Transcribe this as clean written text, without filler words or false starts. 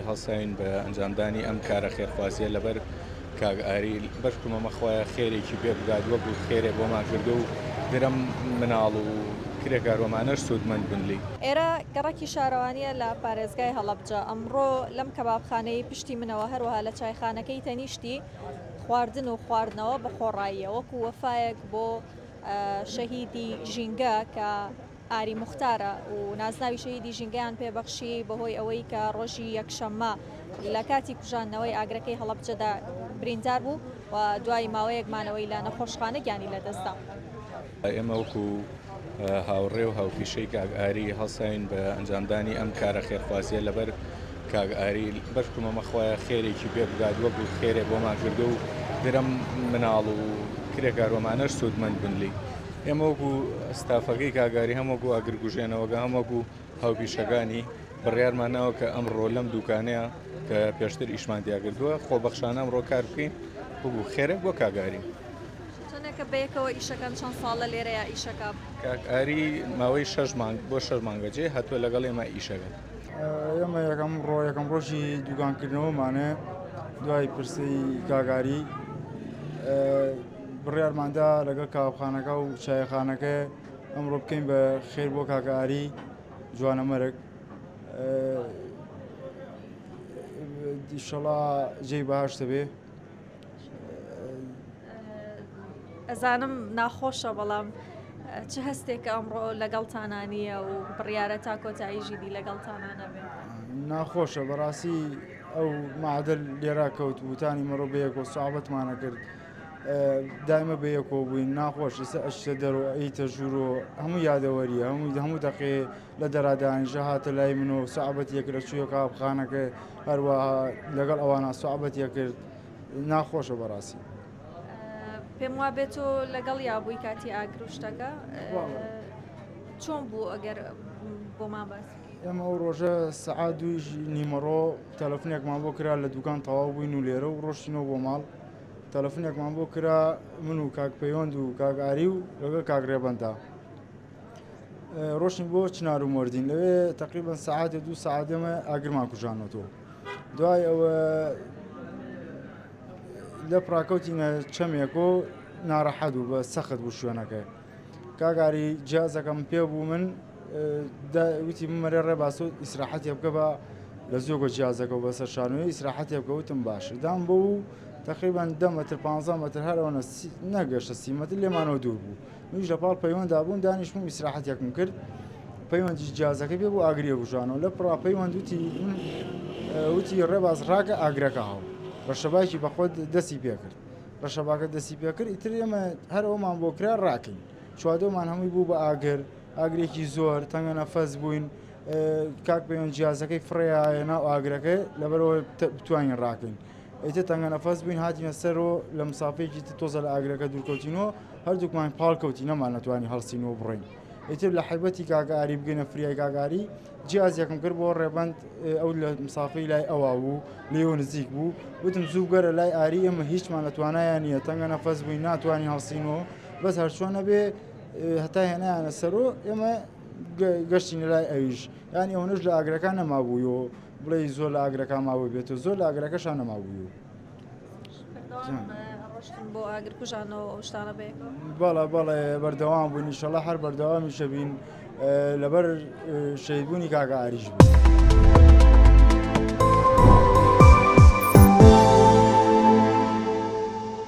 هەڵساوین بە ئەنجامدانی ئەم کارە خێرخوازیە لەبەر کاک ئاری بەشکم ئەمە خوایە خێرێکی پێ بگات وەکو خێرێک بۆمان کردو و درەم مناڵ و کرێکاروەمانەش سوودمەند بن لێی. ئێرە گەڕەکی شارەوانییە لە پارێزگای هەڵەبجە، ئەمڕۆ لەم کەبابخانەیەی پشتی منەوە هەروەها لە چایخانەکەی تەنیشتی خواردن و خواردنەوە بە خۆڕاییە وەکو وەفایەک بۆ شەهیدی ژینگە کە ئاری موختارە و نازناوی شەهیدی ژینگەیان پێبەخشی بەهۆی ئەوەی کە ڕۆژی یەکشەممە لە کاتی کوژاندنەوەی ئاگرەکەی هەڵەبجەدا بریندار بوو و دوای ماوەیەک مانەوەی لە نەخۆشخانە گیانی لەدەستدا. ئێمە وەکو هاوڕێ و هاوپیشەی کاک ئاری هەڵساوین بە ئەنجامدانی ئەم کارە خێرخوازیە لەبەر کاک ئاری بەشکم ئەمە خوایە خێرێکی پێ بگات وەکو خێرێک بۆمان کردو و درەم مناڵ و کرێکاروەمانەش سوودمەند بن لێی. ئێمە وەکو ستافەکەی کاک ئاری هەم وەکو ئاگرکوژێنەوەکە هەم وەکو هاوپیشەکانی بڕیارمان ناوە کە ئەمڕۆ لەم دوکانەیە کە پێشتر ئیشمان تیاکردووە خۆبەخشانە ئەمڕۆ کار بکەین وەکو خێرێک بۆ کاک ئاری. چۆنێکە بەیەکەوە ئیشەکەن چەند ساڵە لێرەیە ئیشەکە؟ کاک ئاری ماوەی شەش مانگ بۆ شەش مانگە جێ هاتووە لەگەڵ ئێمە ئیشەکە. ئێمە یەکەم ڕۆ یەکەم ڕۆژی دوکانکردنەوەمانە دوای پرسەی کاک ئاری بڕیارماندا لەگەڵ کاوخانەکە و چایخانەکە ئەمڕۆ بکەین بە خێر بۆ کاک ئاری جوانەمەرگ ئیشەڵا جێی بەهەشتە بێ. ئەزانم ناخۆشە بەڵام چ هەستێکە ئەمڕۆ لەگەڵتانا نییە و بڕیارە تا کۆتایی ژیدی لەگەڵتانا نەبێ؟ ناخۆشە بەڕاستی ئەو معادل لێرا کەوت وتانی مەڕۆ بەیەکەوە سوعبەتمانە کرد دایمە بەیەکەوە بووین ناخۆش ئێستا ئەشتە دەرۆ ئەیتە ژوورۆ هەموو یادەوەریە هەموو هەموو دەقێ لە دەرادانیشە هاتە لای من و سوعبەت یەک لە چووە کابخانەکە هەروەها لەگەڵ ئەوانە سوعبەت یەکرد ناخۆشە بەڕاستی. پێم وابێت تۆ لەگەڵ یا بووی کاتی ئاگر و شتەکە چۆن بوو ئەگەر بۆمان باس ئێمە ئەو ڕۆژە سەعات دووی نیمەڕۆ تەلەفونێکمان بۆ کرا لە دوکان تەواو بووین و لێرە و ڕۆشتینەوە بۆ ماڵ تەلەفونێکمان بۆ کرا من و کاک پەیوەند و کاک ئاری و لەگەڵ کاک ڕێبەندا ڕۆشتین بۆ چنار و مۆردین لەوێ تقریبا سەعاتێ دوو سەعات ئێمە ئاگرمان کوژانەوە دوای ئەوە لە پڕاکەوتینە چەمێک و ناڕەحەت بوو بە سەخت بوو شوێنەکەی کاگاری جیازەکەم پێ بوو من وتی مەرێ ڕێباس و ئیسراحەتێ بکە بە لە زۆگۆ جیازەکە و بەسەر شانۆی ئیسراحەتێ بکە وتم باش دام بۆ و تقریبا دە مەتر 15 مەتر هەر ئەوەنە نەگەشتە سی مەتر لێمانەوە دوور بوو منیش لە پاڵ پەیوەندا بووم دانیشتم و ئیسراحەتێکم کرد پەیوەندی جیازەکە پێ بوو ئاگریە کوژانەوە لە پڕا پەیوەند وتی وتی ڕێباز ڕاکە ئاگرەکە هەڵ ڕەشەباکی بەخۆت دەستی پێکرد ڕەشەباکە دەستی پێکرد ئیتر ئێمە هەر ئەومان بۆ کرا ڕاکەین چوادۆمان هەمووی بوو بە ئاگر ئاگرێکی زۆر تەنگە نەفەس بووین کاک پەیوەند جیازەکەی فڕێیایە ناو ئاگرەکە لەبەرەوە بتوانین ڕاکەین ئیتر تەنگە نەفەس بووین هاتینە سەرەوە لە مسافەیەکی تر تۆزە لە ئاگرەکە دوورکەوتینەوە هەردووکمان پاڵ کەوتین نەمانەتوانی هەڵسین و بڕۆین ئیتر لە حیبەتی کاک ئاری بگەینە فریای کاک ئاری جیازێکم کرد بۆ ڕێبەند ئەو لە مسافەی لای ئەوا بوو لێوە نزیک بوو وتم زوو بگەرە لای ئاری ئێمە هیچمان لە توانایان نییە تەنگە نەفەس بووین ناتوانین هەڵسینەوە بەس هەرچۆن نەبێ هەتا هێنایانە سەرۆ ئێمە گەشتینە لای ئەویش یانی ئەوەنەش لە ئاگرەکان نەمابوویەوە بڵێی زۆر لە ئاگرەکان مابوو بێتەوە زۆر لە ئاگرەکەشان نەمابووی ڕۆشتن بۆ ئاگر کوژانەوە ئەو شتانە بەیەکەوە بەڵێ بەڵێ بەردەوام بووین ئیشەڵا هەر بەردەوامیشە بین لەبەر شەهیدبوونی کاکە ئاریش بوو.